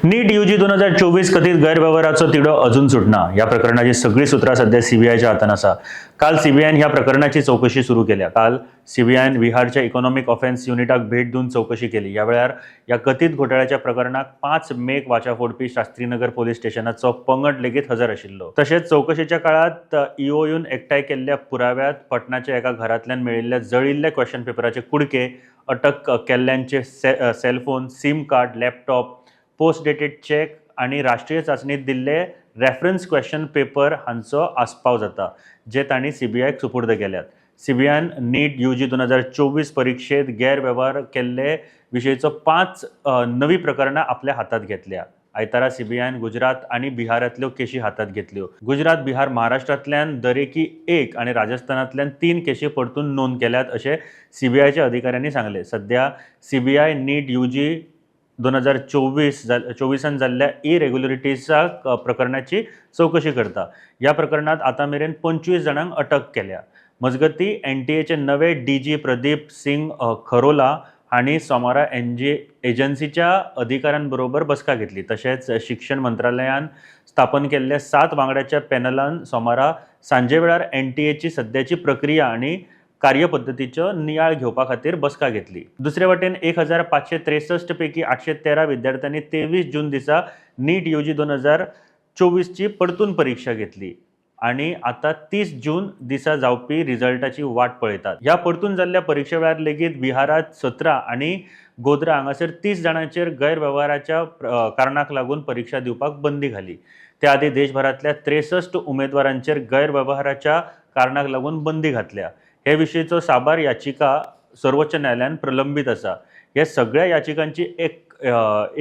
नीट युजी 2024 कथीत गैरव्यवहाराचो तिडो अजून सुटना. ह्या प्रकरणाची सगळी सुत्रां सध्या सीबीआयच्या हातान आसा. काल सीबीआयन ह्या प्रकरणाची चवकशी सुरू केल्या. काल सीबीआयन बिहारच्या इकॉनॉमिक ऑफेन्स युनिटाक भेट दिवन चवकशी केली. ह्या वेळार ह्या कथीत घोटाळ्याच्या प्रकरणाक 5 मेक वाचा फोडपी शास्त्रीनगर पोलीस स्टेशनाचो पंगड लेगीत हजर आशिल्लो. तशेंच चवकशेच्या काळात ईओयून एकठांय केल्ल्या पुराव्यात पटनाच्या एका घरांतल्यान मेळिल्ल्या जळिल्ल्या क्वेश्चन पेपराचे कुडके, अटक केल्ल्यांचे cellphone, SIM card, laptop, post dated cheque आनी राष्ट्रीय चांचणेंत दिल्ले रेफरन्स क्वेश्चन पेपर हांचो आस्पाव जाता, जे तांणी सीबीआयक सुपूर्द केल्यात. सीबीआयन नीट युजी 2024 परिक्षेत गैरवेव्हार केल्ले विशयचो 5 नवी प्रकरणां आपल्या हातांत घेतल्या. आयतारा सीबीआयन गुजरात आनी बिहारांतल्यो केशी हातांत घेतल्यो. गुजरात, बिहार, महाराष्ट्रांतल्यान दरेकी एक आनी राजस्थानांतल्यान 3 केशी परतून नोंद केल्यात, अशें सीबीआयच्या अधिकाऱ्यांनी सांगलें. सध्या सीबीआय नीट युजी 2024 चोवीसान जाल्ल्या इरेग्युलरिटीजा प्रकरणाची चवकशी करता. ह्या प्रकरणात आतां मेरेन 25 जाणांक अटक केल्या. मजगतीं, एनटीएचे नवे डीजी प्रदीप सिंग खरोला हांणी सोमारा एनजी एजन्सीच्या अधिकाऱ्यांबरोबर बसका घेतली. तशेंच शिक्षण मंत्रालयान स्थापन केल्ल्या 7 वांगड्याच्या पॅनलान सोमारा सांजे वेळार एनटीएची सद्याची प्रक्रिया आनी कार्यपद्दतीचो नियाळ घेवपा खातीर बसका घेतली. दुसरे वटेन 1563 पैकी 813 विद्यार्थ्यांनी 23 जून दिसा नीट युजी 2024ची परतून परीक्षा घेतली आनी आतां 30 जून दिसा जावपी रिजल्टाची वाट पळयतात. ह्या परतून जाल्ल्या परिक्षे वेळार लेगीत बिहारांत 17 आनी गोध्रा हांगासर 30 जाणांचेर गैरवेव्हाराच्या कारणाक लागून परिक्षा दिवपाक बंदी घाली. त्या आदीं देशभरांतल्या 63 उमेदवारांचेर गैरवेव्हाराच्या कारणाक लागून बंदी घातल्या. हे विशींचो साबार याचिका सर्वोच्च न्यायालयान प्रलंबीत आसा. हे सगळ्या याचिकांची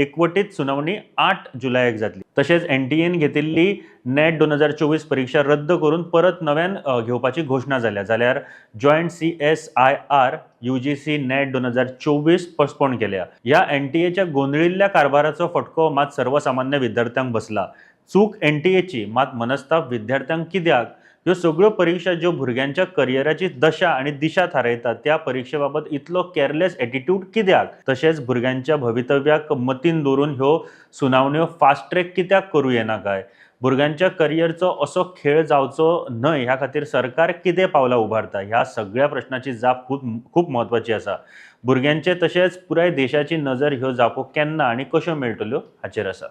एकवटीत सुनावणी 8 जुलयाक जातली. तशेंच एनटीएन घेतिल्ली नेट 2024 परिक्षा रद्द करून परत नव्यान घेवपाची घोशणा जाल्या, जाल्यार जॉयंट सीएसआयआर यूजीसी नेट 2024 पोस्टपोन केल्या. ह्या एनटीएच्या गोंदळिल्ल्या कारभाराचो फटको मात सर्वसामान्य विद्यार्थ्यांक बसला. चूक एनटीएची, मात मनस्ताप विद्यार्थ्यांक कित्याक? ह्यो सगळ्यो परिक्षा ज्यो भुरग्यांच्या करियराची दशा आनी दिशा थारायतात, त्या परिक्षे बाबत इतलो केअरलेस एटिट्यूड कित्याक? तशेंच भुरग्यांच्या भवितव्याक मतीन दवरून ह्यो सुनावण्यो फास्ट ट्रॅक कित्याक करूं येना काय? भुरग्यांच्या करियरचो असो खेळ जावचो न्हय ह्या खातीर सरकार कितें पावलां उबारता? ह्या सगळ्या प्रश्नाची जाप खूब खूब म्हत्वाची आसा. भुरग्यांचे तशेंच पुराय देशाची नजर ह्यो जापो केन्ना आनी कश्यो मेळटल्यो हाचेर आसा.